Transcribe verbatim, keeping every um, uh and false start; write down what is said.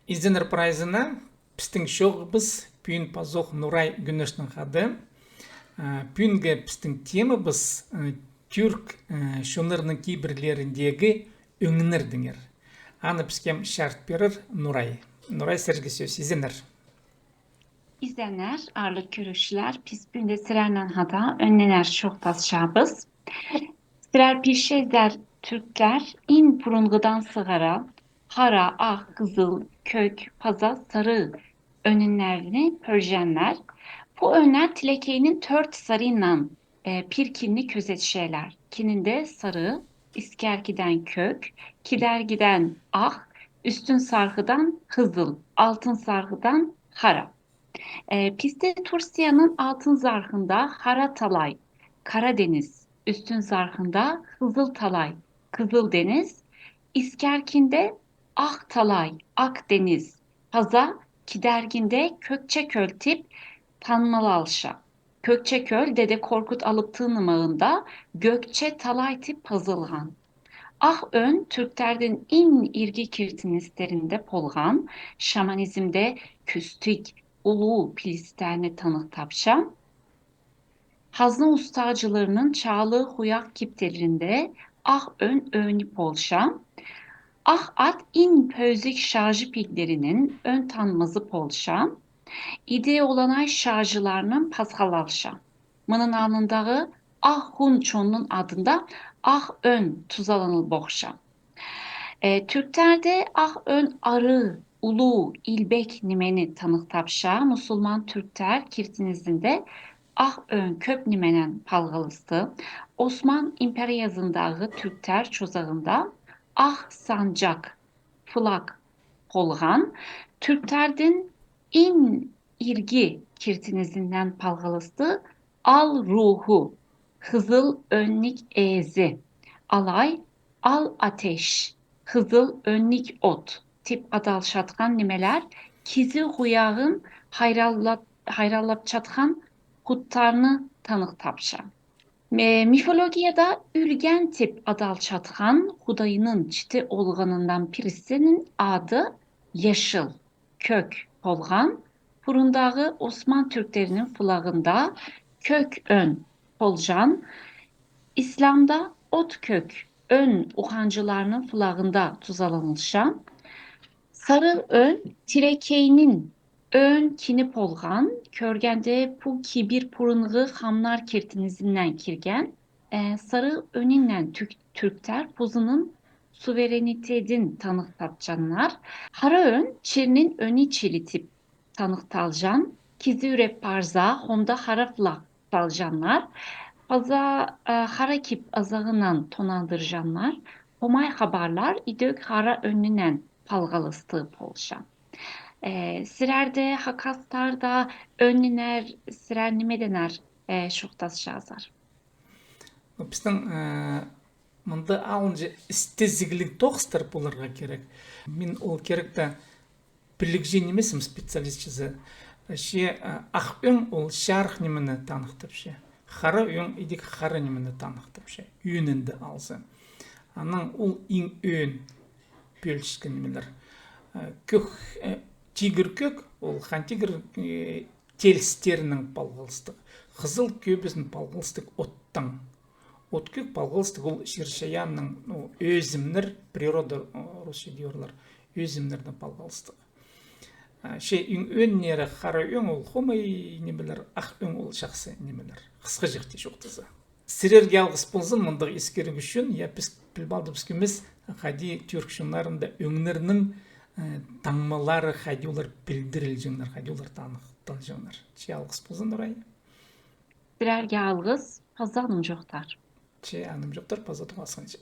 Изеннер прайзына, пістің чооғыбыс пӱӱн пазох Нурай Гӱнештең хада. А, пӱӱнгі пістің темабыс, а, тӱрк, а, чоннарның кибірлеріндегі ӧңнердеңер. Аны піске чарыт пирер Нурай. Нурай, сірерге сӧс, изеннер. Изеннер, аарлығ кӧрігҷілер, піс пӱӱн дее сірернең хада ӧңнер чоохтасчабыс. Сірер пілчезер, тӱрктер иң пурунғыдаң сығара хара, ах, хызыл, кӧк паза сарығ ӧңнерні пӧлҷеңнер. Пу ӧңнер тилекейнің тӧрт сариннаң, э, пір кинні кӧзітчелер. Кинінде сарығ, искергідең кӧк, кидергідең ах, ӱстӱн сарығдаң хызыл, алтын сарығдаң хара. Э, пісте Турцияның алтын сарығында хара талай, Кара теңіз, ӱстӱн сарығында хызыл талай, Кызыл теңіз, искергінде ах талай, Ак теңіз, паза кидергінде Кӧкче кӧл тіп танымалалча. Кӧкче кӧл Деде Коркут Алыптың нымағында Кӧкче талай тіп пазылған. Ах ӧң тӱрктердің иң иргі киртіністерінде полған, шаманизмде кӱстіг улуғ пілістерні таныхтапча. Хазна устағҷыларның чаалы хуйах киптерлерінде ах ӧң ӧңі полча. Ах ат иң пӧзік чааҷы пиглерінің ӧң танымазы полча. Иде оланай чааҷыларның пасхалалча. Мының алнындағы ах хун чонның адында ах ӧң тузаланылбохча. Э, тӱрктерде ах ӧң арығ, улуғ, илбек нимені таныхтапча. Мусулман тӱрктер киртінізінде ах ӧң кӧп нименең палғалысты. Осман империязындағы тӱрктер чозағында ах санҷах, флаг полған. Тӱрктердің иң иргі киртінізінең палғалысты ал руху, хызыл ӧңніг ээзі, алай ал атеш, хызыл ӧңніг от тіп адалчатхан нимелер кізі хуяғын хайраллап, хайраллапчатхан хуттарны таныхтапча. Ме-, мифологияда Ӱрген тіп адалчатхан худайның читі олғаныннаң пірсінің ады Ешіл кӧк полған. Пурундағы осман тӱрктерінің флагында кӧк ӧң полҷаң. Исламда от кӧк ӧң уханҷыларның флагында тузаланылча. Сарығ ӧң тилекейнің ӧң кині полған. Кӧргенде, пу кибір пурунғы хамнар киртінізінең кирген. Э, сарығ ӧңінең тӱк-, тӱрктер позының суверенитедін таныхтапчаңнар. Хара ӧң чирнің ӧңі чіли тіп таныхталҷаң. Кізі ӱреп парза, хомда хара флаг салҷаңнар. Паза, э, хара кип азағынаң тонандырҷаңнар. Хомай хабарлар идӧк хара ӧңнең палғалыстығ полҷаң. Э, сірерде, хакастарда, ӧңнер, сірер нимедеңер, э, чоохтасчазар? Ну, пістің, э, мында алынҷа істезігліг тоғыстар поларға кирек. Мин ол киректі пілігҷі нимеспін, специалистчазы. Че, э, ах ӧң ол чарых нимені таныхтапча. Хара ӧң идӧк хара нимені таныхтапча. Ӧңінде алза. Анаң ол иң ӧӧн пӧліскен нимелер. Э, кӧк, э, тигір кӧк, ол хан тигір, э, тилістерінең палғалыстығ. Хызыл кӧбізін палғалыстығ оттаң. От кӧк палғалыстығ ол чир-чайааннаң, ну, ӧзімнер, природа, э, орысча тирлер, ӧзімнердең палғалыстығ. А, че иң ӧӧннері хара ӧң ол хомай нимелер, ах ӧң ол чахсы нимелер. Хысхаҷахти чоохтаза. Сірерге алғыс ползын мындағ искіріг ӱчӱн. Я, піс піліп алдыбыс кӧмес, хайди тӱрк чоннарында ӧңнернің, э, таңмалары, хайди олар пілдірілҷеңнер, хайди олар таныхталҷаңнар. Че алғыс ползын, Нурай. Сірерге алғыс, паза анымҷохтар. Че анымҷохтар, паза тоғасханҷа.